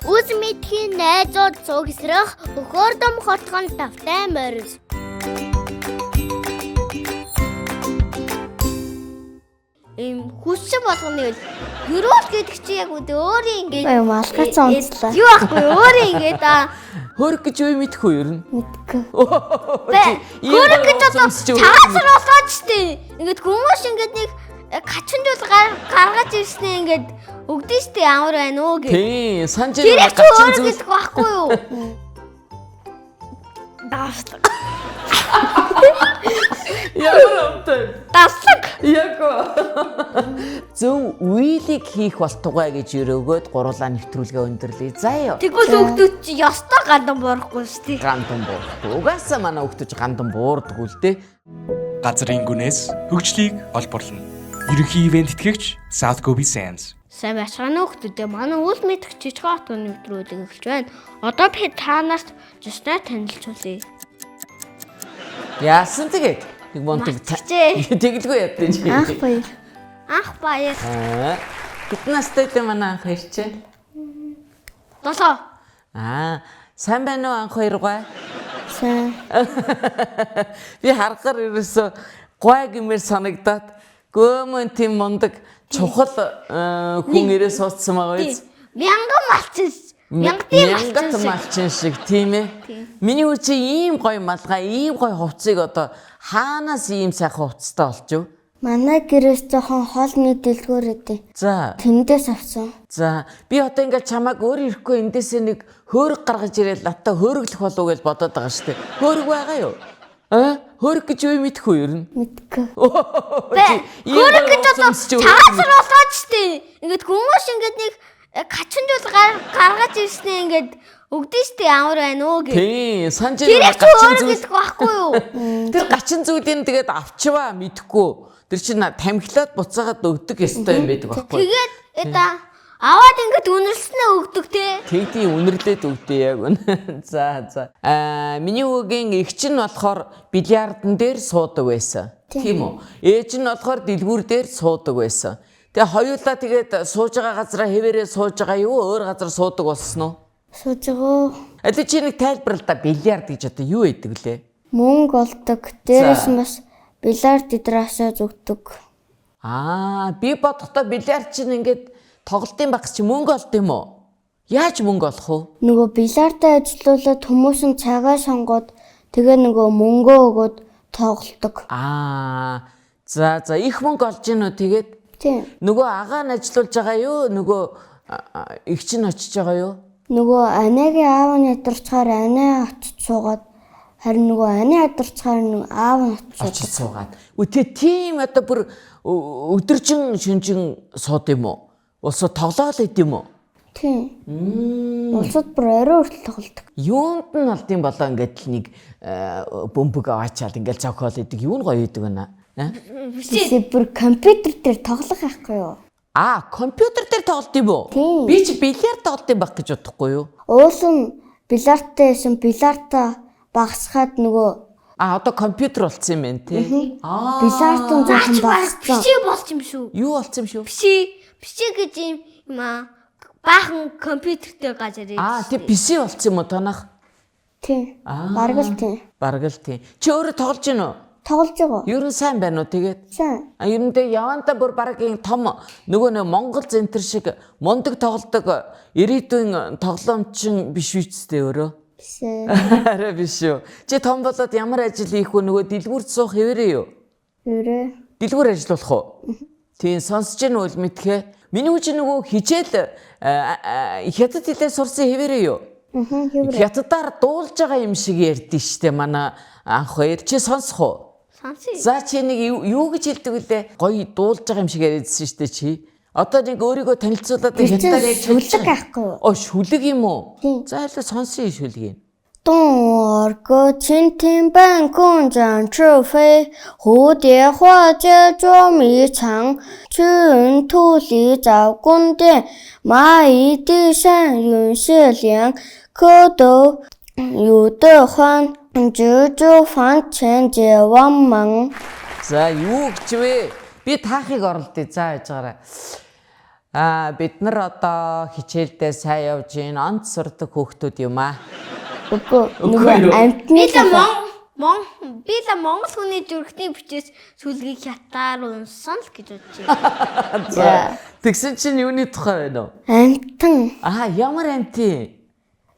Үз мэдхийн найзууд цугсрах өхөрдөм хотгон тавтай морил. Ийм хүссэн болгоны үл ерөөл гэдэг чи яг үдэ өөрөө ингээд Ой, малгайцсан онцлоо. Юу ахгүй өөрөө ингээд аа Хөрөг гэж юу мэдэх үү ер нь? Мэдгүй. Хөрөг гэж одоо цаасар болоод штэ. Ингээд хүмүүс ингээд нэг качинжуул гаргаж ирснээ ингээд өгдөн штэ ямар байна уу гэх. Тийм, санаж Тэр байна чи гачин өөрөө зүйл. гэдэг байхгүй юу? Давслаг. Ямар амтай. Давслаг. Яг. Зөв үеийг хийх болтугай гэж өрөөгөөд гурлаа нэвтрүүлгээ өндөрлөе. За юу. Тэгвэл өгдөөд чи ёстой гандан буурахгүй штэ. Гандан буурдаг. Угаасаа манай хүүхдүүд гандан буурдаггүй л дээ. Газрын гүнээс хөгжлийг олборлоно. Ерөнхий ивент тэтгэгч South Gobi Sands. Сайн байцгаана уу хүмүүдээ. Манай үл мэдэх жижигхэн хотын нэвтрүүлэг эхэлж байна. Одоо би та нарт жуснаа танилцуулъя. Яасан тэгээд нэг монтог Мартчихжээ. тэгэлгүй ядсан чи. Анх баяр. Анх баяр. Аа. Хэдэн настай вэ манай анх хоёр чи? 7. Аа, сайн байна уу анх хоёр гой? Сайн. Би харахаар ерөөсөө гой гэмээр санагдаад гөөмөн тийм мундаг чухал хүн ирээ суудсан байгаа биз? Мянган малчин. Мянгатын Мянгат малчин. малчин шиг тийм ээ. Миний хүү чи ийм гоё малгай, ийм гоё хувцсыг одоо хаанаас ийм сайхан хувцастай болчих вэ? Манай гэрээс жоохон хол нэг дэлгүүр өгдөө. За. Тэндээс авсан. За, би одоо ингээд чамайг өөр ирэхгүй эндээсээ нэг хөөрөг гаргаж ирээд надтай хөөрөглөх болов уу гэж бодоод байгаа шүү дээ. Хөөрөг байгаа юу? Аа, хөөрөг гэж юу мэдэх үү ер нь? Мэдгүй. Хөрөг гэж одоо цаасар болоод штэ. Ингээд хүмүүс ингээд нэг качинжуул гаргаж ирснээ ингээд өгдөн штэ ямар байна уу гэх. Тийм, санаж Тэр байна чи гачин өөрөө зүйл. гэдэг байхгүй юу? Тэр гачин зүйлийг тэгээд авчваа мэдхгүй. Тэр чинь тамхилаад буцаагаад өгдөг ёстой юм байдаг байхгүй. Тэгээд это аваад ингээд үнэрлснээ өгдөг те. Тэгдий үнэрлээд өгдөө яг үнэ. За за. Аа, миний хүүгийн эгч нь болохоор бильярдн дээр суудаг байсан. Тийм үү? Ээж нь болохоор дэлгүүр дээр суудаг байсан. Тэгээ хоёулаа тэгээд сууж байгаа газараа хэвээрээ сууж байгаа юу? Өөр газар суудаг болсон уу? Сууж байгаа. Аль чи нэг тайлбар л да бильярд гэж одоо юу байдаг лээ? Мөнгө олдог. Дээрээс За. нь бас бильярд идрасаа зүгдэг. Аа, би бодохдоо бильярд чинь ингээд тоглолтын багс чи мөнгө олд юм уу? Яаж мөнгө олох вэ? Нөгөө бильярдаа ажиллуулаад хүмүүс нь цагаа сонгоод тэгээ нөгөө мөнгөө өгөөд тоглолдог. Аа, за за их мөнгө олж гин үү тэгээд? Тийм. Нөгөө агаа нь ажиллуулж байгаа юу? Нөгөө эгч нь очиж байгаа юу? Нөгөө анагийн аав нь ядарчаар анаа очиж суугаад харин нөгөө анаа ядарчаар нөгөө аав нь очиж суудаг. Очиж суугаад. Үгүй тэ тийм одоо бүр өдөржин шүнжин сууд юм уу? Улсууд тоглоол идэм юм уу? Тийм. Улсад бүр орой хүртэл тоглодог. Юунд нь олдсон болоо ингээд л нэг бөмбөг аваачаал ингээд зохиол идэг. Юу нь гоё идэг байна? Аа? Бисээ бүр компьютер дээр тоглох байхгүй юу? Аа, компьютер дээр тоглолт юм уу? Тийм. Би чи бильярд тоглолт юм баг гэж бодохгүй юу? Уул нь бильярдтай байсан бильярдаа багасгаад нөгөө Аа, одоо компьютер болцсон юм байна тий. Аа, бильярд нь жоохон багассан. Пиши болж юм шүү. юу болцсон юм шүү? Пиши, пиши гэж юм юм аа. Баахан компьютертэй газар ирсэн. Аа, тий PC болцсон юм уу танах? Тийм. Бараг л тийм. Бараг л тий. Чи өөрөө тоглож гин үү? Тоглож байгаа. Ер нь сайн байна уу тэгээд? Сайн. А ер нь тэ явандаа бүр бараг юм том нөгөө нэг Монгол центр шиг мундаг тоглодог ирээдүйн тоглоомчин биш үсттэй өөрөө. Бисээ. Арай биш үү. Чи том болоод ямар ажил хийх вэ? Нөгөө дэлгүүрт суух хэвээрээ юу? Өрөө. Дэлгүүр ажиллуулах уу? Тийм сонсож гин үл мэдхэ. Миний үе чи нөгөө хичээл хятад хэлээ сурсан хэвээрээ юу? Аа, хэвээрээ. Хятадаар дуулж байгаа юм шиг ярьдэн штэ манай анх хоёр. Чи сонсох уу? Сонсъё. За чи нэг юу гэж хэлдэг вүлээ? Гоё дуулж байгаа юм шиг яриадсэн штэ чи. Одоо нэг өөрийгөө танилцуулаад Тэр чинь хятадаар яг шүлэг байхгүй юу? Оо шүлэг юм уу? Тийм. За хэлээ сонсъё шүлгийг. 东儿哥，蜻蜓半空展翅飞，蝴蝶化蝶捉迷藏。青云兔里找宫殿，蚂蚁地上云是凉。蝌蚪有的欢，蜘蛛房前结网忙。 За юу гэж вэ? Би таахыг оролдъё. За яж байгаарай. Бид нар одоо хичээлдээ сайн явж гин онц сурдаг хүүхдүүд юм аа. Үгүй Үгүй нөгөө юу? амтны Би л талаар мон би л монгол хүний зүрхний бичээс сүлгийг хятаар унсан л гэж бодож байна. За. Тэгсэн чинь юуны тухай байна вэ? амтан Ямар амт юм?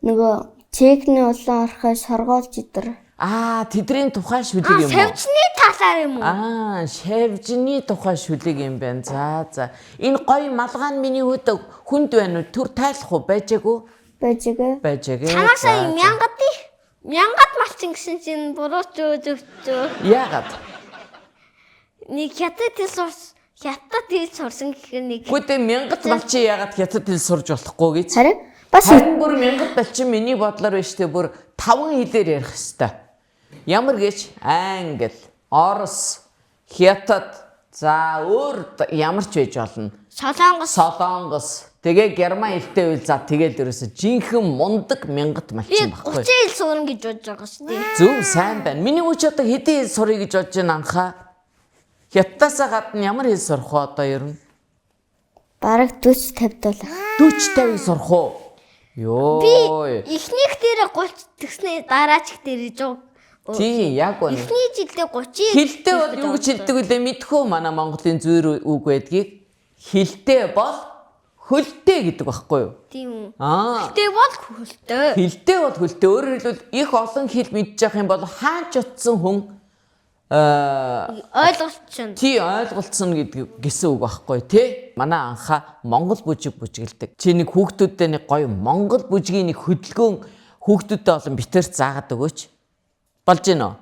нөгөө чекний улаан орхой соргоолж идэр. Тэдний тухай шүлэг юм уу? Савжны талаар юм уу? Шавжны тухай шүлэг юм байна. За. Энэ гоё малгай нь миний хүүд хүнд байна уу? Түр тайлах уу? Байжаагүй? Байжгээ. Байжаагүй. Чамаасаа мянгад малчин гэсэн чинь буруу ч зөвчөө. Яагаад? Нэг хятад хэл сурс хятад хэл сурсан гэхээр нэг Гэхдээ мянгат малчин яагаад хятад хэл сурж болохгүй гэж? Харин бас Харин бүр мянгат балчин миний бодлоор биш үү бүр 5 хэлээр ярих хэвээр. Ямар гэж англи, орос, хятад за өөр ямар ч байж болно. солонгос Солонгос, тэгээ герман хэлтэй байл за тэгэл ерөөсө жинхэнэ мундаг мянгат би малчин баггүй. 30 хэл сурна гэж бодож байгаа шүү дээ. Зөв сайн байна. Миний үуч одоо хэдэн хэл сурыг гэж бодож байна анхаа? Хятадасаа гадна ямар хэл сурах вэ одоо ер нь? бараг 40 50 доллар. 40 50 сурах уу? Йоо. Би эхнийх дээр 30 тэгснээ дараачих дээр 100. Тийм яг үнэ. Эхний жилдээ 30. Хилтэй бол юу гэж хэлдэг вүлээ мэдхүү манай Монголын зүйр үг байдгийг. Хилтэй бол хөлтэй гэдэг багхгүй юу? Тийм үү. Аа. Хилтэй бол хөлтэй. Хилтэй бол хөлтэй. Өөрөөр хэлбэл их олон хэл мэдчих юм бол хаач утсан хүн Ойлголцсон. тий ойлголцсон гэдэг гэсэн үг байхгүй тий. Манай анхаа Монгол бүжиг бүжгэлдэг. Чи нэг хүүхдүүдтэй нэг гоё Монгол бүжгийн нэг хөдөлгөөн хүүхдүүдтэй олон битэр заагаад өгөөч. Болж гин үү?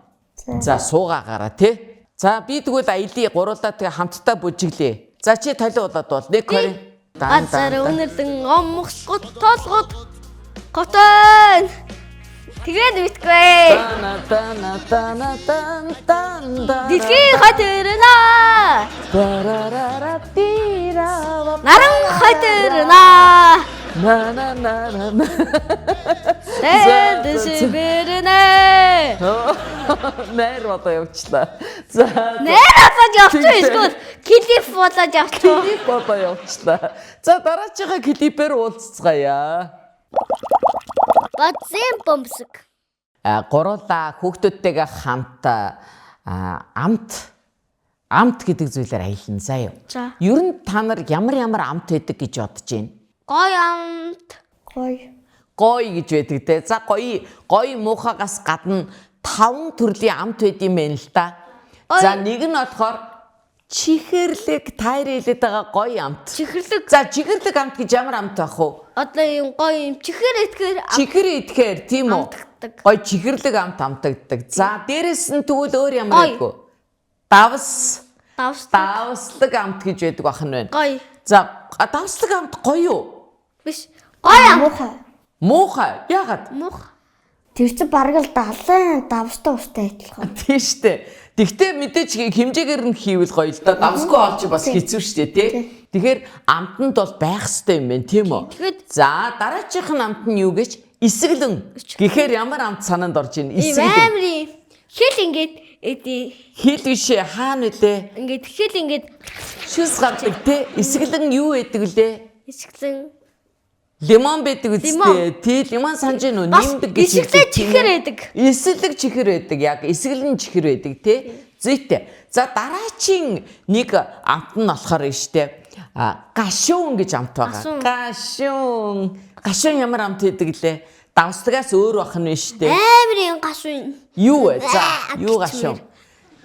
За суугаагаараа тий. За би тэгвэл аялыг гуруулаа тэгээ хамтдаа бүжиглээ. За чи толио болоод бол 1 2 дан Газар дан. өнөрлөн омгосгот толгод готон. Тэгээд битгүй. Тана тана тана тан тан тан. Дэлхийн хот өрнө. Тарарара тира. Наран хот өрнө. На на на на на. Тэдэш бэрнэ. Найр болоо явчлаа. За. Нэр болоод явчих эсвэл клип болоод явчих. Клип болоо явчлаа. За дараачихаа клипээр уулзцгаая. Бадзэн бомсог. Гуруулаа хүүхдүүдтэйгээ хамт амт гэдэг зүйлээр аялна заа юу. За. Ер нь та нар ямар ямар амт байдаг гэж бодож байна? Гой амт. Гоё. Гой гэж байдаг те. За гоё гоё муухагаас гадна 5 төрлийн амт байд юм байна л та. За нэг нь болохоор чихэрлэг тайр хэлээд байгаа гоё амт. Чихэрлэг. За чихэрлэг амт гэж ямар амт байх вэ? Одоо юм гоё юм чихэр итгэр Чихэр идэхээр тийм үү? Амтагддаг. Гоё чихэрлэг амт амтагддаг. За дээрэс нь тэгвэл өөр ямар Гоё. байдгүй? Давс давс давслаг амт гэж байдаг бах нь байна. гоё За давслаг амт гоё юу? биш гоё амт Муухай. Муухай. Яагаад? мух Тэр чинь бараг л 70 давстай устай адилхан. Тийм штэ. Тэгтээ мэдээч хэмжээгээр нь хийвэл гоё л да. Давсгүй олж бас хэцүү штэ тий. Тэгэхээр амтанд бол байх ёстой юм байна тийм үү? Тэгэхэд- За дараачих нь амт нь юу гэж? Исгэлэн. Гэхээр ямар амт санаанд орж ийн? ийм Исгэлэн. амар юм хэл ингээд эдий Хэл биш ээ, хаана вүлээ? ингээд хэл ингээд Шүс гардаг тий. Исгэлэн юу байдаг вүлээ? исгэлэн Лимон байдаг Лимон. үстэй. Тий, лимон санаж гин үү? Бас Нэмдэг гэж исгэлэн хэлдэг, тийм чихэр үү? байдаг. Эсэлэг чихэр байдаг. Яг эсгэлэн чихэр байдаг тий. Зүйтэй. За дараачийн нэг амт нь болохоор нь штэ. Гашуун гэж амт байгаа. Гашуун. Гашуун. Гашуун ямар амт байдаг лээ? Давсдагаас өөр бах нь штэ. амар юм гашуун Юу вэ? За, юу гашуун?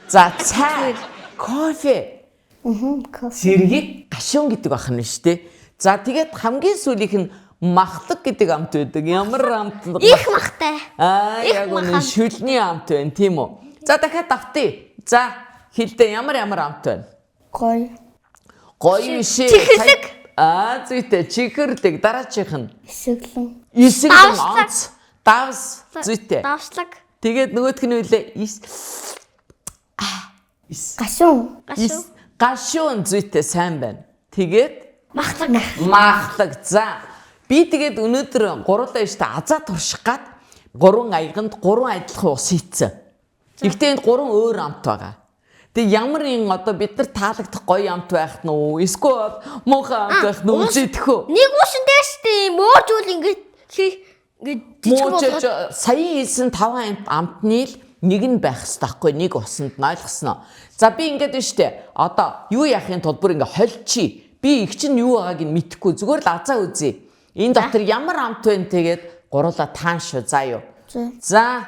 За, цай, кофе. Аа. Зэргийг гашуун гэдэг бах нь штэ. За, тэгээд хамгийн сүүлийнх нь махлаг гэдэг амт байдаг. Ямар амт? их махтай Аа Их яг мах үнэ амт. шүлний амт байна тийм үү? За дахиад давтъя. За хэлдэ ямар ямар амт байна? Гоё. Гоё биш ээ. Чихэрлэг. Аа зүйтэй чихэрлэг дараачих нь Исгэлэн. эсгэлэн Давслаг. онц давс зүйтэй. давслаг Тэгээд нөгөөх нь үлээ ис ис Гашуун. гашуун ис гашуун зүйтэй сайн байна. Тэгээд махлаг махлаг за би тэгээд өнөөдөр гурлаа штэ азаа турших гад гурван аяганд гурван адилхан ус хийцэн. Гэхдээ энд гурван өөр амт байгаа. Тэг ямар юм одоо бид нар таалагдах гоё амт байх нь уу? Эсвэл муухай амт байх нь үзээдэх үү? Нэг усан дээр штэ юм өөр зүйл ингээд хийх ингээд жижиг болгоод саяын хэлсэн 5 амтны л нэг нь байх хэрэгтэй байхгүй нэг усанд нь ойлгосноо. За би ингээд байна штэ. Одоо юу яахын тулд бүр ингээд холчий. Би их чинь юу байгааг нь мэдэхгүй. Зүгээр л азаа үзье. Энэ дотор ямар амт вэ тэгээд гуруула таан шүү. За юу. За.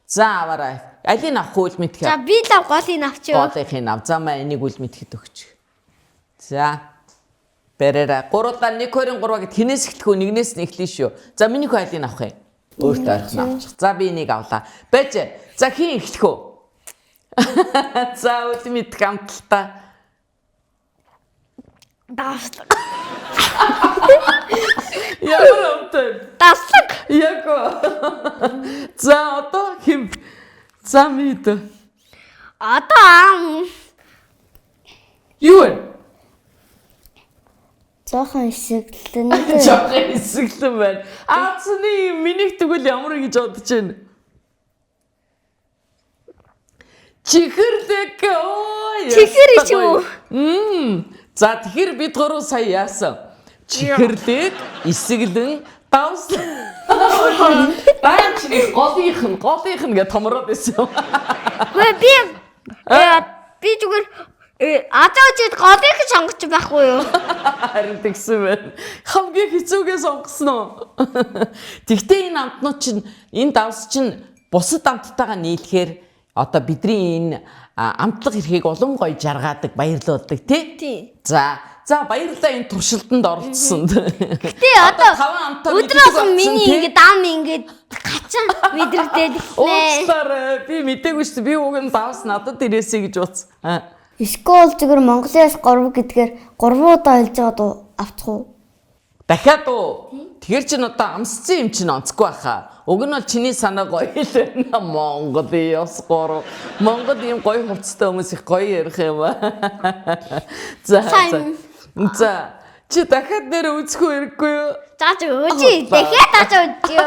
За аваарай. Алийг авах үл мэдэх. За би л голыг авчих. Голынхыг ав. За маа энийг үл мэдхэд өгч. За. Бэрэрэ. Гуруула 1 2 3 гэд хинээс эхлэх үү? Нэгнээс нь эхлэе шүү. За миний хөө алийг авах юм? Өөртөө ойрхон авчих. За би энийг авлаа. Байж. За хин эхлэх үү? За үл мэдэх амталтаа. Давслаг. Ямар амт вэ? Давслаг. Яг. За одоо хим. За мэд. Одоо ам. Юу вэ? Жохон исгэлэн. Жохон исгэлэн байна. Аацны минийх тэгвэл ямар гэж бодож байна? Чихэрлэг ой. Чихэр ч үү? За тэгэхээр бид гурав сая яасан? Чихэрлэг, исгэлэн, давс. Баач нэг голынх нь, голынх нь гэж томроод байсан. Үгүй би зүгээр азаа үзээд голынх нь сонгоч байхгүй юу? Харин тэгсэн байна. Хамгийн хэцүүгээ сонгосон уу? Тэгтээ энэ амтнууд чинь энэ давс чинь бусад амттайгаа нийлэхээр одоо бидний энэ амтлах эрхийг улам гоё жаргаадаг, баярлуулдаг тий? За, за баярлалаа энэ туршилтанд оролцсонд. Гэтэ одоо өдөр болгон миний ингээд ам ингээд гачан мэдрэгдээд эхлэв. Уучлаарай, би мдээгүй шүү дээ. Би уг нь давс надад ирээсэй гэж утсан. Эсвэл зүгээр Монголын ёс 3 гэдгээр 3 удаа хэлж байгаад авчих уу? Дахиад уу? Тэгэхээр чин одоо амсцсан юм чинь онцгүй байхаа. Уг нь бол чиний санаа гоё л байна. Монголын ёс 3. Монгол ийм гоё хувцастай хүмүүс их гоё ярих юм аа. За за. Чи дахиад нэр үзэх үү хэрэггүй юу? За үзье. Дахиад азаа үзье.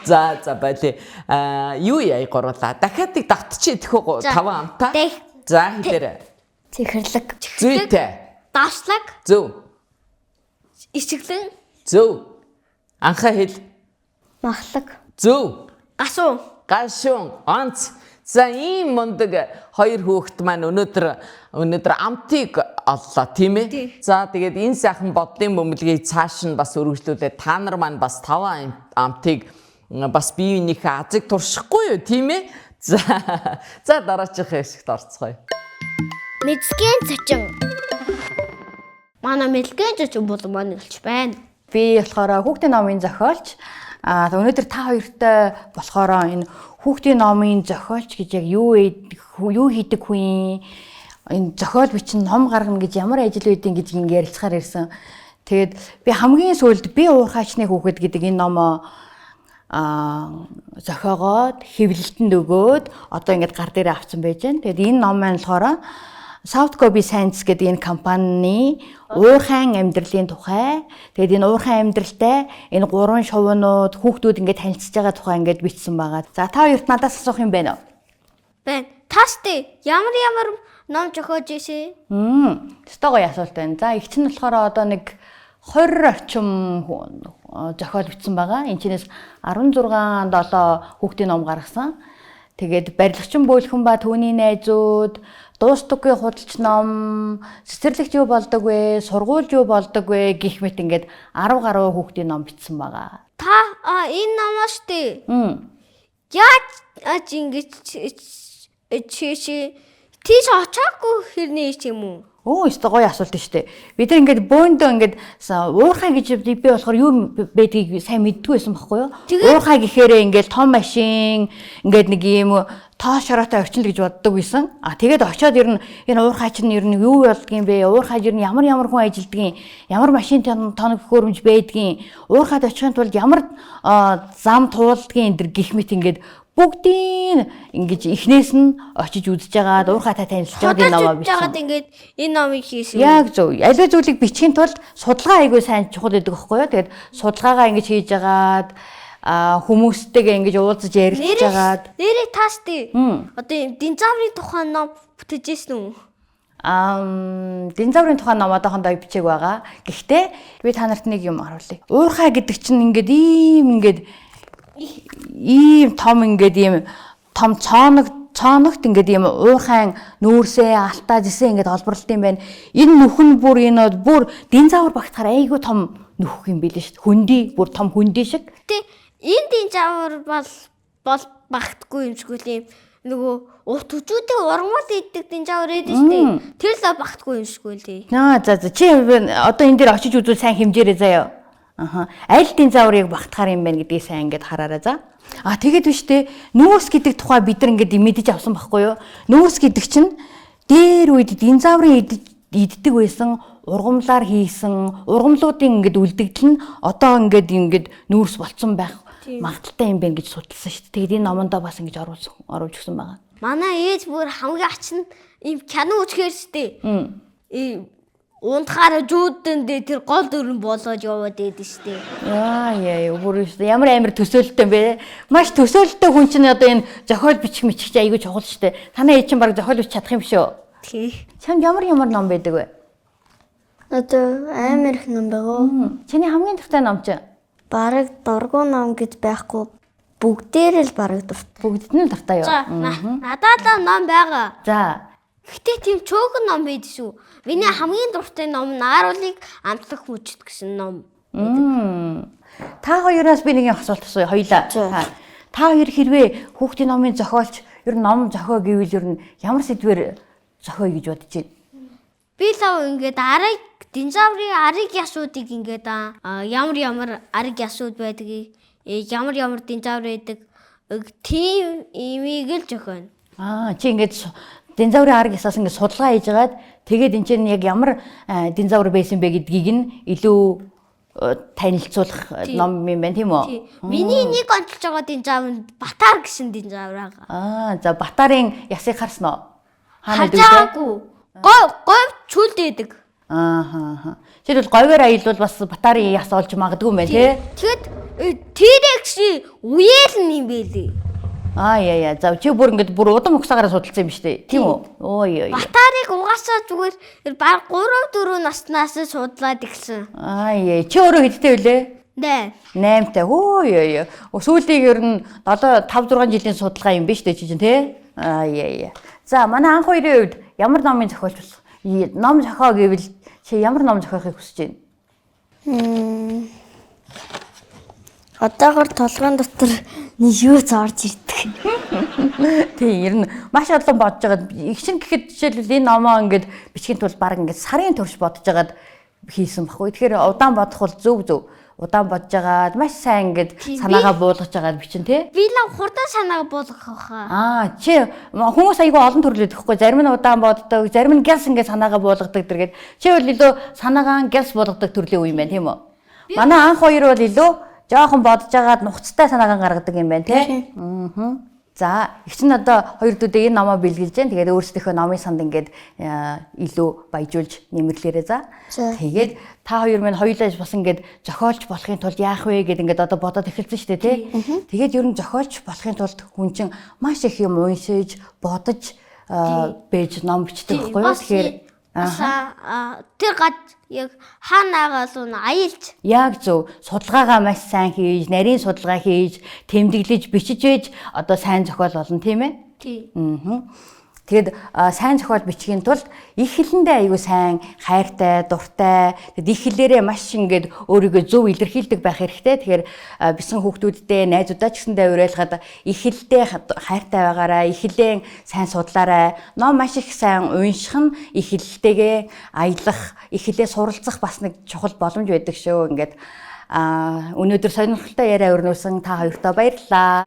За за байли. Аа юу яа гурлаа. Дахиад нэг давтчих идэх үү? 5 амтаа. За хэлээрэй. Чихэрлэг. Зүйтэй. Давслаг. Зөв. Исгэлэн. Зөв. Анхаа хэл. Махлаг. Зөв. Гашуун. Гашуун. Онц. За ийм мундаг хоёр хүүхэд маань өнөөдөр амтыг оллоо тийм ээ. За тэгээд энэ сайхан бодлын бөмбөлгийг цааш нь бас өргөжлүүлээд та нар маань бас 5 амтыг бас биеийнхээ азыг туршихгүй юу тийм ээ. За за дараачих хэсэгт орцгоё. Мэдлэгийн зочин. Манай мэдлэгийн зочин бол маань элч байна. Би болохоор хүүхдийн номын зохиолч. Аа өнөөдөр та хоёртой болохоор энэ хүүхдийн номын зохиолч гэж яг юу хийдэг хүн, энэ зохиол бичин ном гаргана гэж ямар ажил байдیں гэж ингэ ярилцахаар ирсэн. Тэгээд би хамгийн сүүлд би уурхаачны хүүхэд гэдэг энэ номоо зохиогоод хэвлэлтэнд өгөөд одоо ингэж гар дээрээ авсан байж байна. Тэгээд энэ ном маань болохоор South Gobi Sands гэдэг энэ компанийн уурхайн амьдралын тухай. Тэгээд энэ уурхайн амьдралтай энэ гурван шувуунууд хүүхдүүд ингэж танилцж байгаа тухай ингэж бичсэн байгаа. За та хоёрт надаас асуух юм байна уу? Байна. Тааштай ямар ном зохиож ирсэн? Тэстэй гоё асуулт байна. За их чинь болохоор одоо нэг 20 орчим зохиол бичсэн байгаа. Энэ чинээс 16 7 хүүхдийн ном гаргасан. Тэгээд барилгачин бөөлхөн ба түүний найзууд, дуустдаггүй худалч ном, цэцэрлэгт юу болдог вэ, сургууль юу болдог вэ гэх мэт ингээд 10 гаруй хүүхдийн ном бичсэн байгаа. Та энэ номоо штэ. Яаж ингэж чи тийш очоогүй хэрнээ ч юм уу? Өө өстой гоё асуулт шүү дээ. Бид нар ингээд бөөндөө ингээд уурхай гэж би болохоор юу байдгийг сайн мэддгүй байсан байхгүй юу? Уурхай гэхээрээ ингээд том машин ингээд нэг ийм тоо шороотой орчин л гэж боддог байсан. А тэгээд очиод ер нь энэ уурхай чинь ер нь юу болдгийм бэ? Уурхай ер нь ямар хүн ажилдгийн, ямар машин тоног хөрөмж байдгийн, уурхайд очихын тулд ямар зам туулдгийн энэ гих мэт ингээд бүгдийн ингэж эхнээс нь очиж үзэж байгаад уурхайтай танилцж байгаад энэ номоо бичсэн. Худалдаж ингээд энэ номыг хийсэн. Яг зөв. Аливаа зүйлийг бичихин тулд судалгаа айгүй сайн чухал байдаг байхгүй юу? Тэгээд судалгаагаа ингэж хийж байгаад хүмүүстэйгээ ингэж уулзаж ярилцж байгаад нэрээ тааштай. Одоо юм динозаврын тухай ном бүтээжсэн үү? Динозаврын тухай ном одоохондоо бичээг байгаа. Гэхдээ би та нарт нэг юм харуулъя. Уурхай гэдэг чинь ингээд ийм ингээд ийм том ингээд ийм том цооногт ингээд ийм уурхайн нүүрсээ алтаа зэсээ ингээд олборлт юм байна. Энэ нүх нь бүр энэ бүр динозавр багтахаар айгүй том нүх юм билээ шүү дээ. Хөндөй бүр том хөндөй шиг. Гэтэ энэ динозавр бол багтгүй юм шиг үл юм. Нөгөө урт төжүүдийн ургамал иддэг динозавр байдаг шүү дээ. Тэр л багтгүй юм шиг үл тий. Аа за за чи одоо энэ дээр очиж үзвэл сайн хэмжээрэй заяа. Аха. Аль динозаврыг багтахаар юм байна гэдгийг сайн ингээд хараарай за. А тэгээд биш үү? Нүүрс гэдэг тухай бид нар ингээд мэдэж авсан байхгүй юу? Нүүрс гэдэг чинь дээр үед динозаврын иддэг байсан ургамлаар хийсэн ургамлуудын ингээд үлдэгдэл нь одоо ингээд нүүрс болцсон байх магадaltaй юм байна гэж судалсан шүү дээ. Тэгээд энэ номондоо бас ингэж оруулж өгсөн байгаа. Манай ээж бүр хамгийн ач нь ийм кино үзэхээр шүү дээ. Ийм ундахаараа жүүдэндээ тэр гол дүрэн болоод яваад байдаг шүү дээ. Яа яа бүр ямар амар төсөөлөлттэй юм бэ? Маш төсөөлөлттэй хүн чинь одоо энэ зохиол бичих мичих чи айгүй чухал шүү дээ. Танай ээж чинь баг зохиол бичих чадах юм шүү. Тий. Чамд ямар ном байдаг вэ? Одоо амар их ном байгаа. Чиний хамгийн дуртай ном чинь? Бараг дургу ном гэж байхгүй. Бүгдээр л бараг дуртай. Бүгдд нь дуртай юу? За надад л ном байгаа. За. Гэтэ тийм цөөхөн ном байдаг шүү. Миний хамгийн дуртай ном Нааруулыг амтлах хүчит гэсэн ном. Та хоёроос би нэг асуулт асууя хоёлаа. Та хоёр хэрвээ хүүхдийн номын зохиолч, ер нь ном зохио гэвэл ер нь ямар сэдвээр зохио гэж бодож байна? Би лав ингээд арыг динозаврын арыг ясуудыг ингээд ямар арыг ясууд байдгийг, ямар динозавр байдаг тийм имийг л зохионо. Аа чи ингээд динозаврын арга ясаас ингээд судалгаа хийж агаад тэгээд энэ чинь яг ямар динозавр байсан бэ гэдгийг нь илүү танилцуулах ном юм байна тийм үү? Миний нэг онцолж байгаа динозавр нь Батар гэсэн динозавр байгаа. Аа за Батарын ясыг харсан уу? Хаана байдаг? Говь чүлд байдаг. Аа. Жишээлбэл говьор аялвал бас Батарын яс олж магадгүй юм байна тий? Тэгэд T-Rex үеэл нь юм байлээ. Аа яа. За чи бүр ингээд бүр удам угсаагаараа судалсан юм шүү дээ. Тийм үү? Ой ёо. Батарыг угаасаа зүгээр баг 3 4 наснаас судлаад эхэлсэн. Аа яа. Чи өөрөө хэдтэй вүлээ? 8. 8-тай. Өө ёо. Сүүлийг ер нь 7 5 6 жилийн судалгаа юм биш үү чи чинь тий? Аа яа. За манай анх хоёрын хувьд ямар номын зохиолч болох? Ном зохио гэвэл чи ямар ном зохиохыг хүсэж байна? Одоогор толгойн дотор нэг юу ч орж ирдэг. Тийм, ер нь маш олон бодож байгаад их чинь гэхэд жишээлбэл энэ номоо ингээд бичгийн тулд баг ингээд сарын турш бодож байгаад хийсэн баггүй. Тэгэхээр удаан бодох бол зөв. Удаан бодож байгаад маш сайн ингээд санаагаа буулгаж байгаад бичин тий. Би л хурдан санаагаа буулгах байхаа. Аа чи хүмүүс айгүй олон төрлөд өгөхгүй. Зарим нь удаан боддог, зарим нь гялс ингээд санаагаа буулгадаг тэргээд. Чи бол илүү санаагаа гялс буулгадаг төрлийн үе юм байна тийм үү? Манай анх хоёр бол илүү жоохон бодож байгаад нухацтай санаагаа гаргадаг юм байна тий. Аа. За их чинь одоо хоёр дүүдээ энэ номоо бэлгэлж जैन. Тэгээд өөрсдийнхөө номын санд ингээд илүү баяжуулж нэмэрлээрээ за. Тэгээд та хоёр минь хоёулаа бас ингээд зохиолч болохын тулд яах вэ гэд ингээд одоо бодоод эхэлсэн шүү дээ тий. Тэгээд ер нь зохиолч болохын тулд хүн чинь маш их юм уншиж, бодож байж ном бичдэг байхгүй юу? Тэгэхээр тэр гад яг хаанагаа л аялж яг зөв судалгаагаа маш сайн хийж, нарийн судалгаа хийж, тэмдэглэж, бичиж байж одоо сайн зохиол болно тийм ээ? Тийм. Тэгээд сайн зохиол бичгийн тулд их хэлэндээ айгүй сайн, хайртай, дуртай, тэгэд их хэлээрээ маш ингээд өөрийгөө зөв илэрхийлдэг байх хэрэгтэй. Тэгэхээр бяцхан хүүхдүүддээ, найзуудаа ч гэсэндээ уриалахад их хэлдээ хайртай байгаарай, их хэлээ сайн судлаарай. Ном маш их сайн унших нь их хэлтэйгээ аялах, их хэлээ суралцах бас нэг чухал боломж байдаг шүү. Ингээд өнөөдөр сонирхолтой яриа өрнүүлсэн та хоёртоо баярлалаа.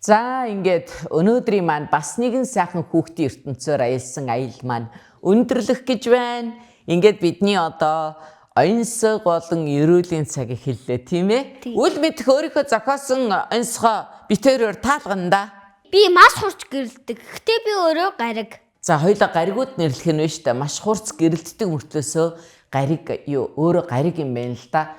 За ингээд өнөөдрийн маань бас нэгэн сайхан хүүхдийн ертөнцөөр аялсан аялал маань өндөрлөх гэж байна. Ингээд бидний одоо оньсог болон эрүүлийн цаг эхэллээ тийм ээ. Үл мэдэх өөрийнхөө зохиосон оньсгоо битэрээр таалгана да. Би маш хурц гэрэлдэг. Гэхдээ би өөрөө гариг. За хоёлаа гаригууд нэрлэх нь биш үү? Маш хурц гэрэлтдэг мөртлөөсөө гариг юу өөрөө гариг юм байна л да.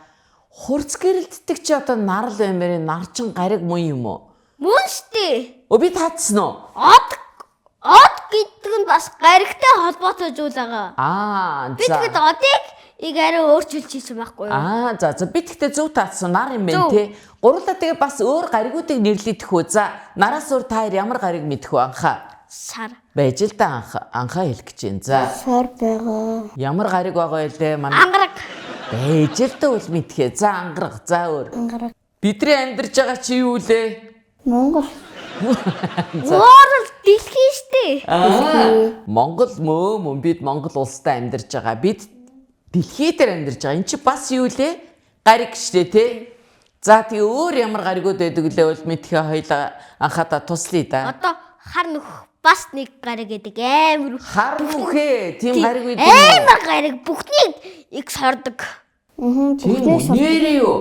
Хурц гэрэлтдэг чи одоо нар л юм байна. Нар чин гариг мөн юм уу? Мөн штэ. Өө би таацсан уу? Од од гэдэг нь бас гаригтай холбоотой зүйл байгаа. Аа Би за. тэгэд одыг ийг арай өөрчилж хийсэн байхгүй юу? Аа за за би тэгтээ зөв таацсан нар юм байна Зөв. те. Гурлаа тэгээ бас өөр гаригуудыг нэрлэдэх үү. За нараас өөр та хоёр ямар гариг мэдэх вэ анхаа? Сар. Байж л да анхаа анхаа хэлэх гэж байна. За Сар байгаа. ямар гариг байгаа вэ манай? Ангараг. Байж л да үл мэдхээ. За ангараг. За өөр. Ангараг. Бидний амьдарч байгаа чи юу лээ? Монгол. Уурал дэлхий штэ. Аа, Монгол мөө мөн бид Монгол улстай амьдарч байгаа. Бид дэлхий дээр амьдарч байгаа. Энд чи бас юу лээ? Гариг штэ тий. За тэгээ өөр ямар гаригуд байдаг лээ бол мэдхээ хоёлаа анхаадаа туслая да. Одоо хар нүх бас нэг гариг гэдэг амар. Хар нүхээ тийм гариг байдаг юм уу? Амар гариг бүхнийг их сордог. Аа. Тийм Бүхнээ үү? сар. Нэрээ юу?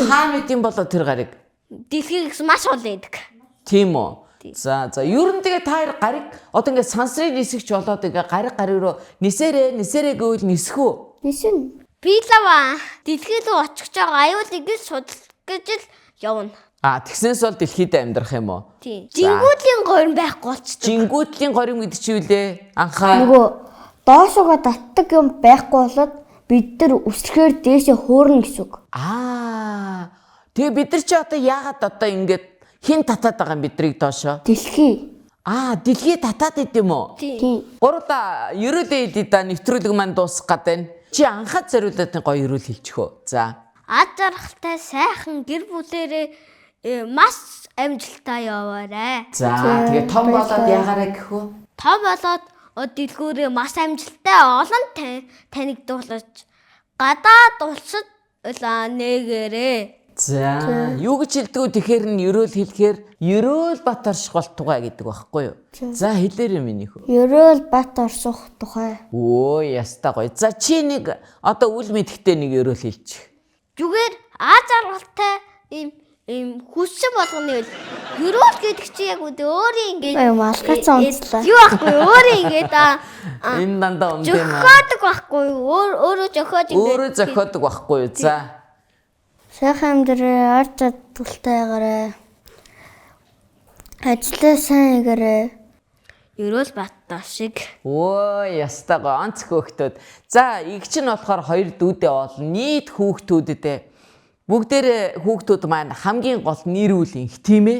Хаа мэт юм болоо тэр гариг? Дэлхийг маш олон идэг. Тийм үү? За за ер нь тэгээ та хоёр гариг одоо ингээд сансрын нисгч болоод ингээ гариг гариг руу нисээрээ нисээрээ гэвэл нисэх үү? Нисэн. Би лава дэлхий рүү очих байгаа аюулыг л судал гэж л явна. А тэгснээс бол дэлхийд амьдрах юм уу? Тийм. Жингүүдийн горим байхгүй болчдөг. Жингүүтлийн горим гэдэг чи юу лээ? Анхаа. Нөгөө доошогоо татдаг юм байхгүй болоод бид нар өсөхээр дээшээ хөөрнө гэсэн үг. Аа. Тэгээ бид нар чи одоо яагаад одоо ингээд хин татаад байгаа юм бидрийг доошоо? Дэлхий. Аа, дэлхий татаад идэм юм уу? Тийм. Тийм. Гурлаа ерөөлөө хэлье да нэвтрүүлэг маань дуусах гээд байна. Чи анхаад зориулаад нэг гоё ерөөл хэлчих үү? За. Аз жаргалтай сайхан гэр бүлэрээ э, маш амжилттай яваарай. За, тэгээ том болоод яагаарай гэх үү? Том болоод дэлгүүрээ маш амжилттай олон танигдуулж гадаад улсад нээгээрээ. За, юу гэж хэлдэг вэ? Тэгэхээр нь ерөөл хэлэхээр ерөөл бат орших болтугай гэдэг байхгүй юу? За, хэлээрэй миний хөө. Ерөөл бат орсох тухай. Өө, яста гоё. За, чи нэг одоо үл мэдхтэй нэг ерөөл хэлчих. Зүгээр аз жаргалтай ийм ийм хүссэн болгоны үл ерөөл гэдэг чи яг үдэ өөрийн ингээд Ай, малгайцсан унцлаа. Юу байхгүй өөрийн ингээд Энэ дандаа умд юм аа. зөхиодог байхгүй юу? Өөр өөрөө зөхиод ингээд Өөрөө зохиодог байхгүй юу? За. Сайхан амьдраа, ар чадвалтайгаарай. Ажлаа сайн хийгээрэй. Ерөөл баттаа шиг. Өө, яста гоё. Онц хөөхтүүд. За, иг чинь болохоор хоёр дүүдээ олон нийт хүүхдүүддээ бүгдээрээ хүүхдүүд маань хамгийн гол нэр үл инх тийм ээ.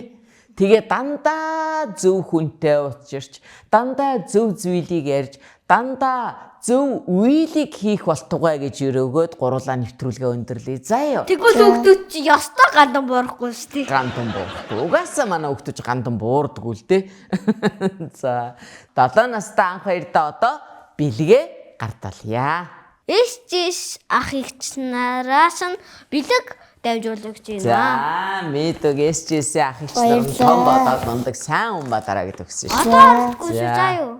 Тэгээ дандаа зөв хүнтэй уулзчирч, дандаа зөв зүйлийг ярьж, дандаа зөв үйлийг хийх болтугай гэж өрөөгөөд гурлаа нэвтрүүлгээ өндөрлөе. За юу. Тэгвэл хүүхдүүд чи ёстой гандан буурахгүй шүү дээ. Гандан буурдаг. Угаасаа манай хүүхдүүд ч гандан буурдаггүй л дээ. За, 7 настай анх хоёрдоо одоо бэлгээ гарталъя. Эс жиш ах эгч нараас нь бэлэг дамжуулагч байна. За, мэддэг SJS ах эгч нар нь том болоод мундаг сайн хүн балараа гэдэг өгсөн шүү. Одоо орохгүй шүү За. заа юу.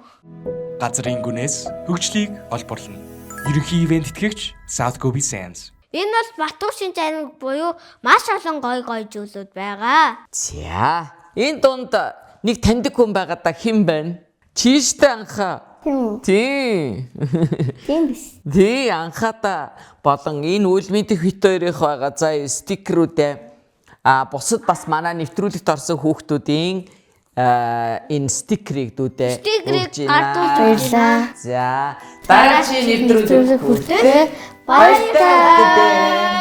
Газрын гүнээс хөгжлийг олборлоно. Ерөнхий ивент тэтгэгч South Gobi Sands. Энэ бол Батуушин зайнг буюу маш олон гой гой зүйлүүд байгаа. За, энэ дунд нэг таньдаг хүн байгаа да хэн байна? Чи штэ анхаа. Тийм үү? Тийм. Тийм биш. Тий, анхаата болон энэ үл мэдэх хит хоёрынх байгаа за стикерүүдээ а бусад бас манай нэвтрүүлэгт орсон хүүхдүүдийн энэ стикерийг дүүдээ Стикерийг өгж байна. гардуулж өгч байна. За, дараагийн нэвтрүүлэг Нэвтрүүлэг хүртэл баяртай. баяртай.